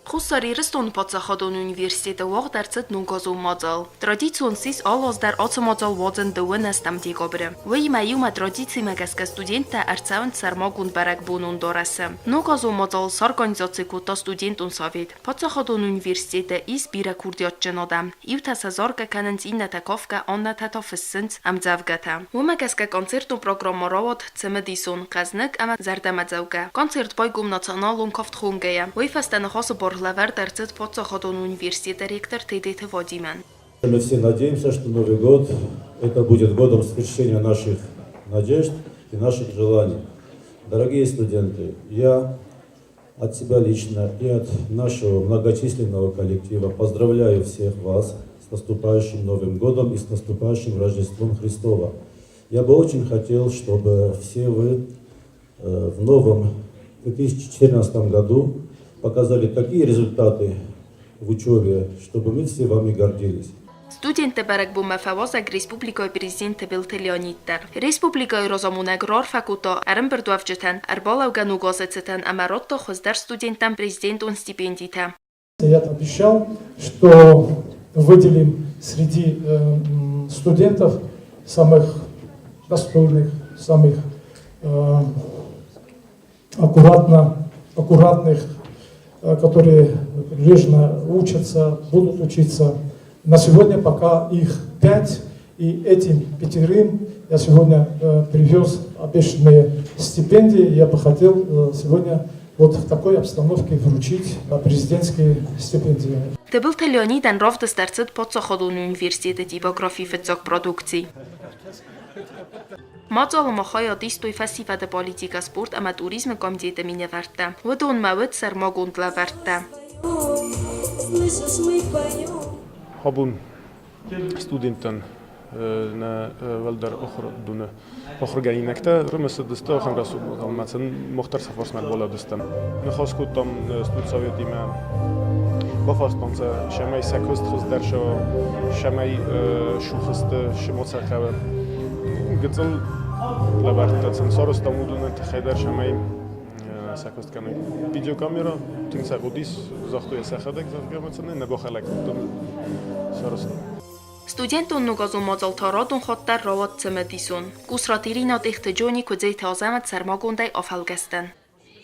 Хуссар Ирыстоны паддзахадон университеты уагъд ӕрцыд ногазон мадзал. Традицион ссис алы аз дӕр ацы мадзал уадзын дыууынӕстӕм декабры. Уыимӕ иумӕ традицимӕ гӕсгӕ студенттӕ ӕрцӕуынц сӕрмагонд бӕрӕгбонон дарӕсы. Ногазон мадзал сорганизаци кодта студентон совет. Паддзахадон университеты ис бирӕ курдиатджын адӕм. Иутӕ сӕ заргӕ кӕнынц, иннӕтӕ кафгӕ, аннӕтӕ та фыссынц ӕмдзӕвгӕтӕ. Уымӕ гӕсгӕ концертон программӕ рауад цымыдисон, хъӕзныг ӕмӕ зӕрдӕмӕдзӕугӕ. Концерт байгом националон кафт хонгӕйӕ. Уый фӕстӕ ныхасы бар лӕвӕрд ӕрцыд паддзахадон университеты ректор Тедеты Вадимӕн. Мы все надеемся, что Новый год это будет годом свершения наших надежд и наших желаний. Дорогие студенты, я от себя лично и от нашего многочисленного коллектива поздравляю всех вас с наступающим Новым годом и с наступающим Рождеством Христова. Я бы очень хотел, чтобы все вы в новом 2014 году показали такие результаты в учебе, чтобы мы все вами гордились. Студентты бӕрӕгбонмӕ фӕуазӕг республикӕйы президент Тыбылты Леонид дӕр. Республикӕйы разамонӕг раарфӕ кодта ӕрӕмбырдуӕвджытӕн, ӕрбалӕугӕ ногазы цытӕн ӕмӕ радта хуыздӕр студенттӕн президентон стипендитӕ. Я обещал, что выделим среди студентов самых достойных, самых аккуратных, которые прилежно учатся, будут учиться. На сегодня пока их пять, и этим пятерым я сегодня привез обещанные стипендии. Я бы хотел сегодня вот в такой обстановке вручить президентские стипендии. Тыбылты Леонидӕн равдыст ӕрцыд паддзахадон университеты типографийы фыццаг продукци. Мадзалы ма хайад истой фӕсивӕды политикӕ, спорт ӕмӕ туризмы комитеты минӕвӕрттӕ. Уыдонмӕ уыд сӕрмагонд лӕвӕрттӕ. Абон студенттӕн нӕ уӕлдӕр ахуырдоны ахуыргӕнинӕгтӕ рымысыдысты ахӕм рӕсугъд ӕмӕ сын мах дӕр сӕ фарсмӕ ӕрбалӕудзыстӕм. Ныхас кодтам студсоветимӕ, бафарстам сӕ, цӕмӕй сӕ куыст хуыздӕр суа, цӕмӕй сухысты ма сӕ хъӕуы. Гыццыл лӕвӕрттӕ сын сарӕзтам уыдоны тыххӕй дӕр, цӕмӕй сӕ куыст кӕной. Видеокамера тынг сӕ хъуыдис, загътой сӕхӕдӕг, зӕгъгӕ, ӕмӕ сын нӕ бахӕлӕг кодтам, сарӕзтам. Студентон ногазон мадзал та радон хатт дӕр рауад цымыдисон. Къусраты Иринӕ Тъехты Джони, Куыдзеты Азӕмӕт сӕрмагондӕй афӕлгӕстӕн.